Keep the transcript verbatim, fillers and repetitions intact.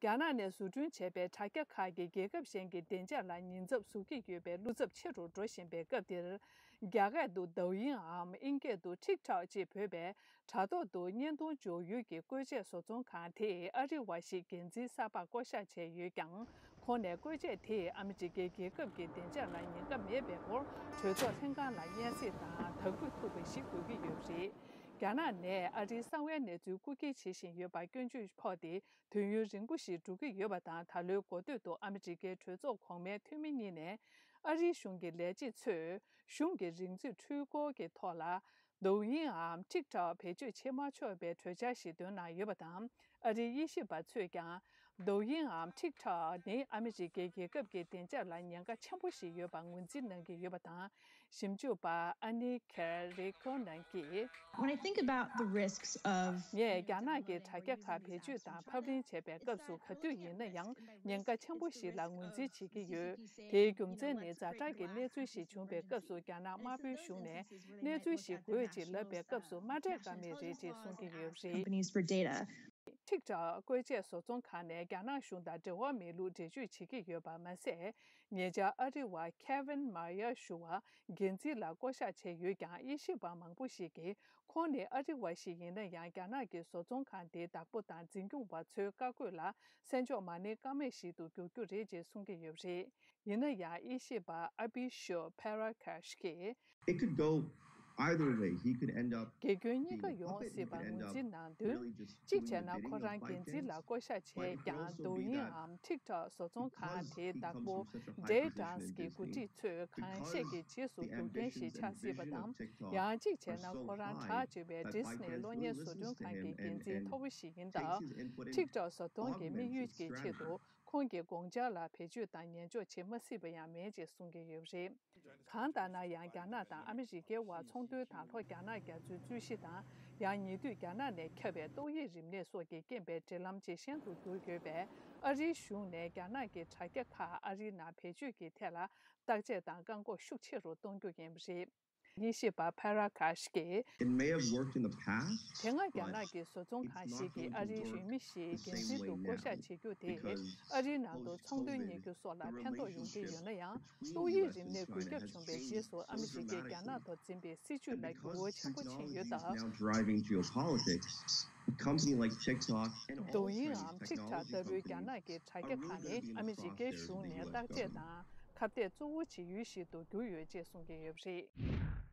རྒྱ་ནག་ནས་བཟོ་སྐྲུན་བྱས་པའི་དྲ་རྒྱ་ཁག་གིས་རྒྱལ་ཁབ་གཞན་གྱི་བདེ་འཇགས་ལ་ཉེན་ཚབས་བཟོ་གི་ཡོད་པའི་བློ་འཚབ་ཆེ་རུ་འགྲོ་བཞིན་པའི་སྐབས་འདིར། རྒྱ་སྐད་དུ་Douyin་འམ་དབྱིན་སྐད་དུ་TikTok་ཅེས་འབོད་པའི་དྲ་ཐོག་ཏུ་བརྙན་ཐུང་འཇོག་ཡུལ་གྱི་བཀོལ་ཆས་བཟོ་ཚོང་ཁང་དེས་ཨ་རི་བ་ཞིག་འགན་འཛིན་གསར་པར་བསྐོ་གཞག་བྱས་ཡོད་ཀྱང་། ཁོང་ནས་བཀོལ་ཆས་དེས་ཨ་མི་རི་ཀའི་རྒྱལ་ཁབ་ཀྱི་བདེ་འཇགས་ལ་ཉེན་ཁ་མེད་པའི་སྐོར་གྲོས་ཚོགས་ལྷན་ཁང་ལ་སྙན་སེང་དང་དག་འབུལ་ཐུབ་པ་ཞིག་དགོས་ཀྱི་ཡོད་པ་རེད། རྒྱ་ནག་ནས་ཨ་རིའི་གསང་བའི་གནས་ཚུལ་རྐུ་འཁྱེར་བྱེད་བཞིན་ཡོད་པར་སྐྱོན་བརྗོད་ཕོག་སྟེ། དུས་ཡུན་རིང་པོ་ཞིག་འགྲོ་གི་ཡོད་པ་དང་། ད་ལོའི་འགོ་སྟོད་དུ་ཨ་མི་རི་ཀའི་གྲོས་ཚོགས་གོང་མའི་འཐུས་མི་གཉིས་ནས། ཨ་རིའི་གཞུང་གི་ལས་བྱེད་ཚོས་གཞུང་གི་རིག་མཛོད་འཕྲུལ་འཁོར་གྱི་ཐོག་ལ། Douyin་འམ་TikTok་བེད་སྤྱོད་བྱེད་མ་ཆོག་པའི་གྲོས་འཆར་ཞིག་བཏོན་གནང་ཡོད་པ་དང་། ཨ་རིའི་དབྱེ་ཞིབ་པ་ཚོས་ཀྱང་། Douyin་འམ་TikTok་ནི་ཨ་མི་རི་ཀའི་རྒྱལ་ཁབ་ཀྱི་བདེ་འཇགས་ལ་ཉེན་ཁ་ཆེན་པོ་ཞིག་ཡོད་པར་ངོས་འཛིན་གནང་གི་ཡོད་པ་དང་། ཞིབ་འཇུག་པ་Annie Kerrigan་གྱིས། When I think about the risks of ངས་རྒྱ་ནག་གི་དྲ་རྒྱ་ཁག་བེད་སྤྱོད་དང་ཕབ་ལེན་བྱས་པའི་སྐབས་སུ་ག་དུས་ཡིན་ན་ཡང་ཉེན་ཁ་ཆེན་པོ་ཞིག་ལ་ངོས་འཛིན་བྱེད་ཀྱི་ཡོད། དེའི་རྒྱུ་མཚན་ནི་ཛ་དྲག་གི་གནས་ཚུལ་ཞིག་བྱུང་བའི་སྐབས་སུ་རྒྱ་ནག་དམར་པོའི་གཞུང་ནས་གནས་ཚུལ་ཞིག་དགོས་ཅེས་ལབ་པའི་སྐབས་སུ་མ་སྤྲད་ཀ་མེད་རེད་ཅེས་གསུང་གི་ཡོད་པ་རེད། Companies for data. TikTok་བཀོལ་ཆས་བཟོ་ཚོང་ཁང་ནས་རྒྱ་ནག་གཞུང་དང་འབྲེལ་བ་མེད་ལུགས་འགྲེལ་བརྗོད་བྱེད་ཀྱི་ཡོད་པ་མ་ཟད། ཉེ་ཆར་ཨ་རི་བ་Kevin Mayer་ཞུ་བ་འགན་འཛིན་ལ་བསྐོ་གཞག་བྱས་ཡོད་ཀྱང་། དབྱེ་ཞིབ་པ་མང་པོ་ཞིག་གིས། ཁོང་ནི་ཨ་རི་བ་ཞིག་ཡིན་ན་ཡང་། རྒྱ་ནག་གི་བཟོ་ཚོང་ཁང་དེའི་བདག་པོ་དང་འཛིན་སྐྱོང་བ་ཚོའི་བཀའ་བཀོད་ལ་སེམས་ཕྱོགས་མ་ནིང་ཀ་མེད་ཞིག་ཏུ་འགྱུར་རྒྱུ་རེད་ཅེས་གསུང་གི་ཡོད་པ་རེད། ཡིན་ན་ཡང་། དབྱེ་ཞིབ་པ་Abhishek Parekh་གིས། It could go either way. He could end up དགེ་སྐྱོན་གཉིས་ཀ་ཡོང་སྲིད་པར་ངོས་འཛིན་གནང་དུས། གཅིག་བྱས་ན་ཁོ་རང་འགན་འཛིན་ལ་བསྐོ་གཞག་བྱས་ཀྱང་། Douyin་འམ་TikTok་བཟོ་ཚོང་ཁང་དེའི་བདག་པོ་Jay Dance་གི་འགོ་ཁྲིད་ཚོས་གང་བཤད་ཀྱི་རྗེས་སུ་རྒྱུ་རྐྱེན་ཞིག་ཆགས་སྲིད་པ་དང་། ཡང་གཅིག་བྱས་ན་ཁོ་རང་དྲག་ཅེས་པའི་Disney་གློག་བརྙན་བཟོ་སྐྲུན་ཁང་གི་འགན་འཛིན་མཐོ་བོ་ཞིག་ཡིན་སྟབས། TikTok་བཟོ་སྟངས་ཀྱི་དམིགས་ཡུལ་གྱི་ཆེད་དུ་ཁོང་གི་དགོངས་འཆར་ལ་བེད་སྤྱོད་དང་ཉན་འཇོག་བྱེད་མ་སྲིད་པ་ཡང་མིན་ཅེས་གསུང་གི་ཡོད་པ་རེད། གང་ལྟར་ན་ཡང་། རྒྱ་ནག་དང་ཨ་མི་རི་ཀའི་དབར་ཚོང་དོན་དང་ལྷོ་རྒྱ་ནག་རྒྱ་མཚོའི་རྩོད་གཞི་དང་། ཡང་ཉེ་དུས་རྒྱ་ནག་ནས་ཁྱབ་པའི་ཏོག་དབྱིབས་རིམས་ནད་སོགས་ཀྱི་རྐྱེན་པས་འབྲེལ་ལམ་ཇེ་ཞན་དུ་གྱུར་ཡོད་པས། ཨ་རིའི་གཞུང་ནས་རྒྱ་ནག་གི་དྲ་རྒྱ་ཁག་ཨ་རིའི་ནང་བེད་སྤྱོད་ཀྱི་ཐད་ལ་བརྟག་དཔྱད་དང་བཀག་འགོག་ཤུགས་ཆེ་རུ་གཏོང་རྒྱུ་ཡིན་པ་རེད། དབྱེ་ཞིབ་པ་Parekh་གིས། It may have worked in the past, དེ་སྔ་རྒྱ་ནག་གི་བཟོ་ཚོང་ཁང་ཞིག་གིས་ཨ་རིའི་འོས་མི་ཞིག་འགན་འཛིན་དུ་བསྐོ་གཞག་བྱེད་རྒྱུ་དེས་ཨ་རིའི་ནང་དུ་ཚོང་དོན་གཉེར་རྒྱུ་སོགས་ལ་ཕན་ཐོགས་ཡོང་གི་ཡོད་ན་ཡང་། ཏོག་དབྱིབས་རིམས་ནད་འགོས་ཁྱབ་བྱུང་བའི་རྗེས་སུ་ཨ་མི་རི་ཀས་རྒྱ་ནག་ཐོག་འཛིན་པའི་སྲིད་ཇུས་ལ་འགྱུར་བ་ཆེན་པོ་ཕྱིན་ཡོད་སྟབས། Driving geopolitics, a company like TikTok and all Douyin་འམ་TikTok་ལྟ་བུའི་རྒྱ་ནག་གི་དྲ་རྒྱ་ཁག་ནི་ཨ་མི་རི་ཀའི་གཞུང་ནས་བརྟག་དཔྱད་དང་ཁ་གཏད་གཙོ་བོ་བྱེད་ཡུལ་ཞིག་ཏུ་གྱུར་ཡོད་ཅེས་གསུང་གི་ཡོད་པ་རེད།